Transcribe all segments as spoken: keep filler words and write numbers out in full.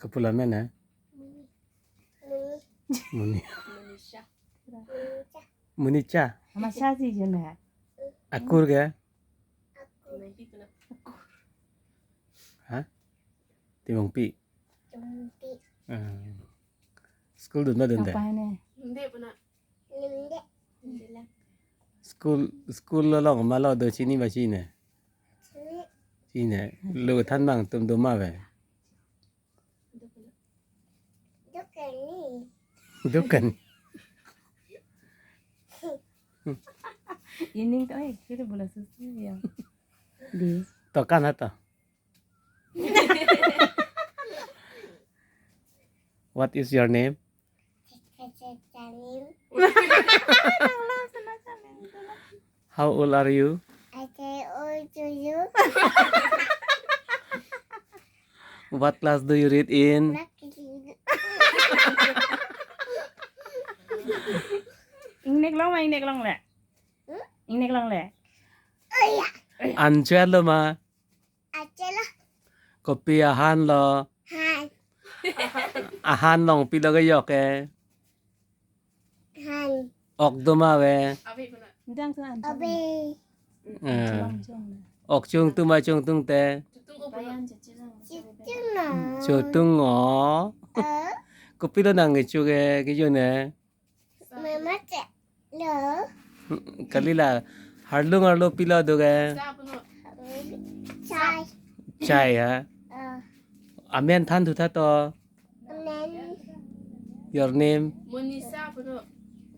Kepu amen, eh? Muni. Muni. Manisha. Municha. Masha si jun hai. Akur ke? Timungpi puna. Ha? Timungpi. Ah. School dun ma dun de? Apa ne? Hindi puna. Hindi lang. School, school lo long ma lo do chini ba chine? Chine. Lo than bang tum do ma ve? Hindi puna. Dukan. Ining to eh, kita bola susu ya. Di. Tokan ha to. What is your name? How old are you? What class do you read in? Ingnek long ma, ingnek long le. Ingnek long le. An chalo ma? Achela Kopi ahan lo? han Ahan long pilo kejok ke? Han Ok do ma ve? Ave puna. Dang sa an. Obe Eh. Chong chong. Ok chungtung ma chungtungte? Chutung o puna. Chitino Chutung o. Eh Kopilo nang kecho ke kejun ne? Mama che Lo Kali la harlung arlo pilo do ke? Sa puna. Chai Chai ha. Eh Amen than thu tha to. Nen Your name? Monisa puna.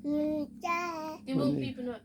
Mincha Timungpi puna.